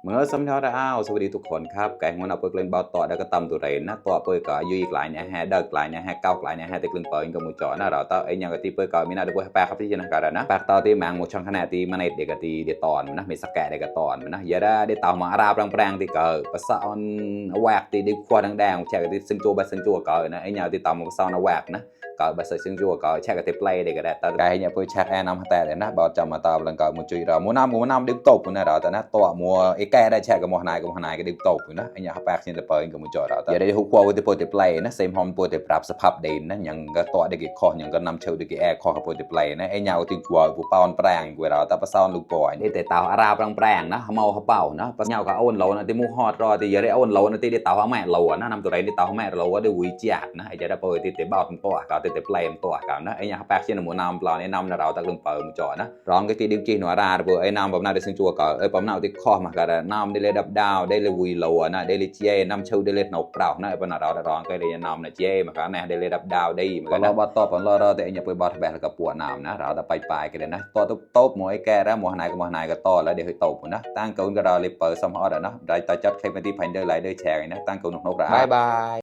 เมื่อสมทออ้าวสวัสดีทุกคนครับแกงมันเอาไปกลิ่นเบาต่อได้ก็ตำตัวเรนนะตัวเปิดก็อายุอีกหลายเนี่ยฮะเด็กหลายเนี่ยฮะเก้าหลายเนี่ยฮะแต่กลิ่นเปิดก็มุจจอนะเราต่อไอ้ยังกะตีเปิดก็มีน่าดูว่าแปลครับที่จะนักการนะแปลต่อที่แมงมุช่างขนาดที่มันเด็กกะตีเดตอนนะมีสแกเด็กกะตอนนะอย่าได้เต่ามาอาราบแปลงที่เกิดภาษาอันแหวกที่ดิบขวดแดงๆแช่กะที่ซึ่งจัวแบบซึ่งจัวเกิดนะไอ้ยังที่เต่ามาภาษาแหวกนะก็ภาษาซึ่งจัวก็แช่กะที่เพลย์เด็กกะได้แต่ไก่เนี่ยเปิดแช่แอนน้ำแต่เลยนะบอกจำมาตาบลังก็มุจุยเรามูน้ำดิบตบนะเราแต่นะตัวมัวไอ้แก่ได้แช่กับมัวหายก็ดิบตบนะไอ้เนี่ยเขาแปลกเช่นแต่เปิดก็มุจอเราแต่อย่าได้หุบหัววิธีเปิดเพลย์นะเซมฮอมเปิดปรับสภาพเด่นนะยังก็ตัวเด็กคอยังก็นำเชลเด็กแอร์คอเขาเปิดเพลย์นะไอ้เนี่ยที่กลัวผู้เป่าแปลงเวลาแต่ภาษาลูกปอยนี่แต่เต่าอาราแปลงนะเมาเขาเป่านะภาษาเนี่ยก็อ้นเรานะที่มูฮอดรอที่อย่าได้อ้นเรานะที่ได้เต่าแม่เรานะนำตัวไรที่เต่าแม่เราว่าได้วิจัดนะไอ้จะได้เปิดที่เตะบ้าเป็นตัวก็ที่เตะเพลย์ตัวกันนะไอ้เนี่ยเขาแปลกเช่นมัวนำเราเนี่ยนำเราตะลึงเปิดมุจอนะร้องก็ที่ดิบจีนหัวราเบอร์ไอ้นำแบบน่าได้ซึ่งจัวก็ปั๊มน่าที่คอมาก็ได้นำได้เลยดับดาวได้เลยวิโลนะได้เลยเจนำเชลได้เลยนกเปล่านะไอ้ปนเราได้ร้องก็ได้นำนะเจมาก็นะได้เลยดับดาวได้มาก็นะบอต่อปั๊มเราแต่ไอ้เนี่ยไปบอทแบบแล้วก็ปวดน้ำนะเราแต่ไปกันเลยนะตัวโต๊ะหมวยแก่แล้วหมวยหายก็ต่อแล้วเดี๋ยวให้ตบนะตั้งเกินก็เราเลยเปิดสมอดนะได้ต่อจัดใครเป็นที่พันเดอร์ไลเดอร์แชร์นะตั้งเกินนกระบาย